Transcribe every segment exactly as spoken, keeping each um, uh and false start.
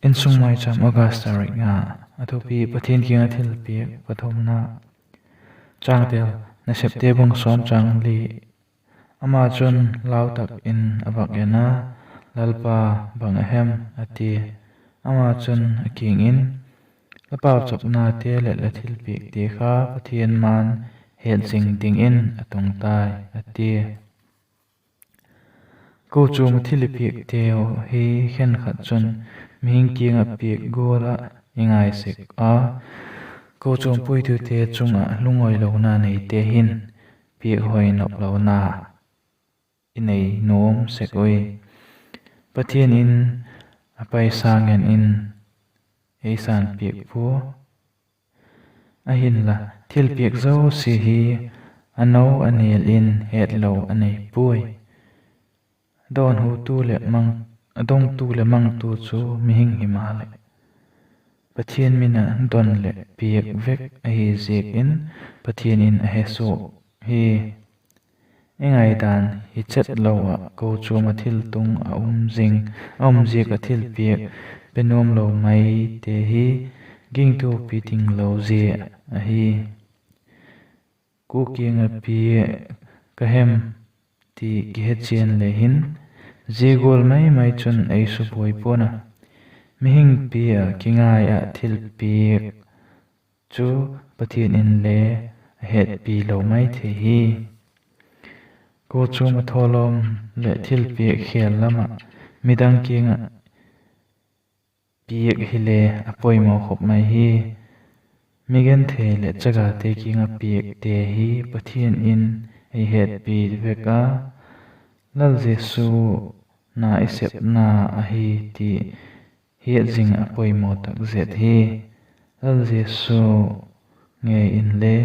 Insung Maicham, August tarik nga. A thupi: Pathian kiang ah thilpiak pathumna. Changtel: Nasepte bung sawm, chang li. Ama chun lau tak in a vak en a, Lalpa, bang a hem? a tia. Ama chun a kiang in, La pauchapnate leh la thilpiakte kha Pathian ma'n het zing dingin a tung tai, a tia. Kochuam ah thil i piakteu hi khenkhat chun mihing kiang ah piak gual ah i ngai sek a, kochuam puitute chung ah lungawilona neite hin piak hoi nop lona i nei nuam sek ui. Pathian in a paisa ngen in ei sânpiak pua. Ahinla, thilpiak zosia hi a no a nêl in hetlo a nei puai. Dawnhutu leh mang, a dongtu leh mangtu chu mihing himaleh, Pathian min a don leh piak vek ahi ziak in Pathian in a he suak hi. I ngaidan hi chet lo ah kochuam ah thiltung a um zing, a um ziak ah thilpiak pe nuam lo maite hi gingtu piting lo zia ahi. Kua kiang ah piak ka hem ti kihechian le hin, zia gual mai mai chun ei subuai pua'n a. Mihing pia ah kingai ah thilpiak chu Pathian inle a hetpi lo mai thei hi. Kochuam ah thawlawm leh thilpiak khêl lam ah midang kiang ah piak hile a poimaw khop mai hi. Migenthei leh chagate kiang ah piakte hi Pathian in ei hetpi vek a, Lal Jesu na i sepna ahi ti hiat zing a poimaw tak zet hi. Lal Jesu ngei inle,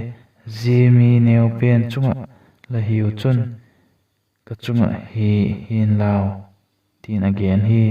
Zia mi neu pen chung ah la hiu chun ka chung ah hi hi'n lau, ti'n a gen hi.